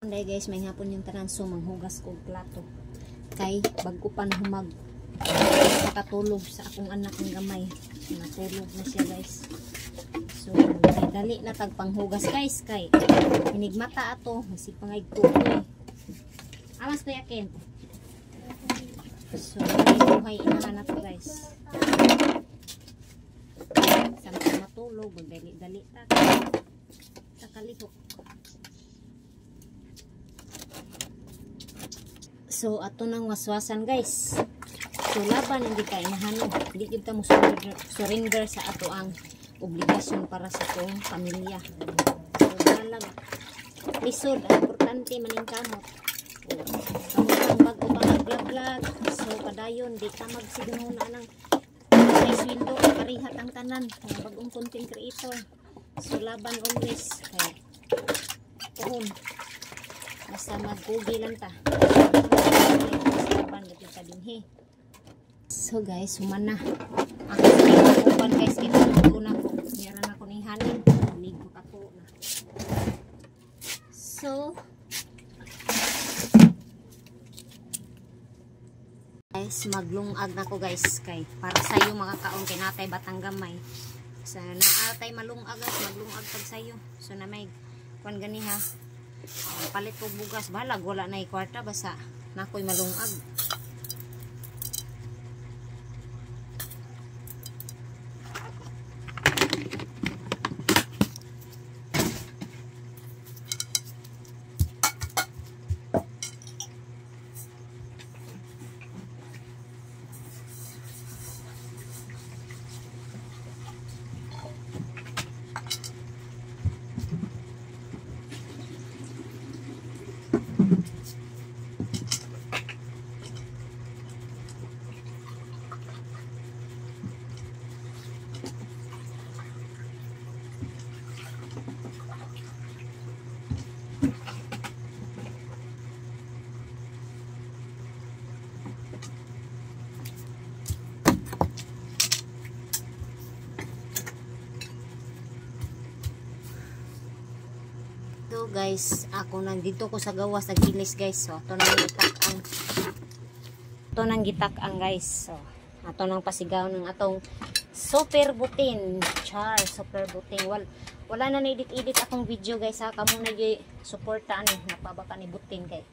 Anday guys, may hapon yung tanan. So manghugas ko plato. Kay bago pa humag nakatulog sa akong anak ng gamay. Natulog na siya guys. So dali na tag panghugas guys kay inigmata ato, masig pangay tuoy. Amas kuya Ken. So buhay inahan nato guys. Samtang matulog, magdali-dali ta. Takalihok. So ato nang waswasan guys. So laban hindi ka inahano, hindi gyud ta mo surrender sa ato ang obligasyon para sa atong pamilya. So balag lisod, ang importante maning kamot. Ang bago pa mag-vlog, so padayon di ka magsigununa nang may sweldo parihat ang tanan mga bagong content creator. So laban always kay puhon. Basta magkugi lang ta. Laban gyud ta dinhi. So guys, human na. Ako sa uban guys, kay na ko. Meron ako ning hanin. Ligo ka po na. So guys, maglungag na ko guys kay para sayo makakaon kay natay batang gamay. Sa naatay malungag guys, maglungag pag sayo. So na may kuan gani ha. Palit ko bugas, balag wala na kwarta basta nakoy malungag. So guys, ako nandito ko sa gawas nagkilis guys. So ato nang gitak ang ato nang gitak ang guys. So ato nang pasigaw ng atong super butin. Char, super butin. Wala na na-edit-edit akong video guys ha. Kamo na gyud suporta ani napabaka ni butin kay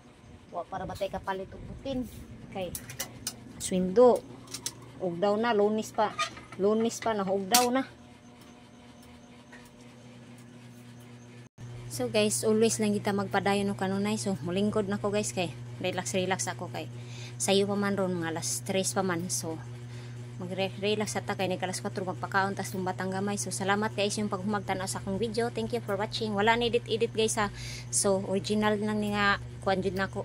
wa para batay kapalit og butin kay swendo ugdaw na Lunes pa. Lunes pa na ugdaw na. So guys, always lang kita magpadayon og kanunay. So mulingkod na ko guys kay relax relax ako kay sayo pa man ron mga alas 3 pa man. So magre-relax ata kay nag alas 4 magpakaon tas tumbatang gamay. So salamat guys yung paghumagtan-aw sa akong video. Thank you for watching. Wala na edit-edit guys ha. So original lang ni nga kuan jud nako.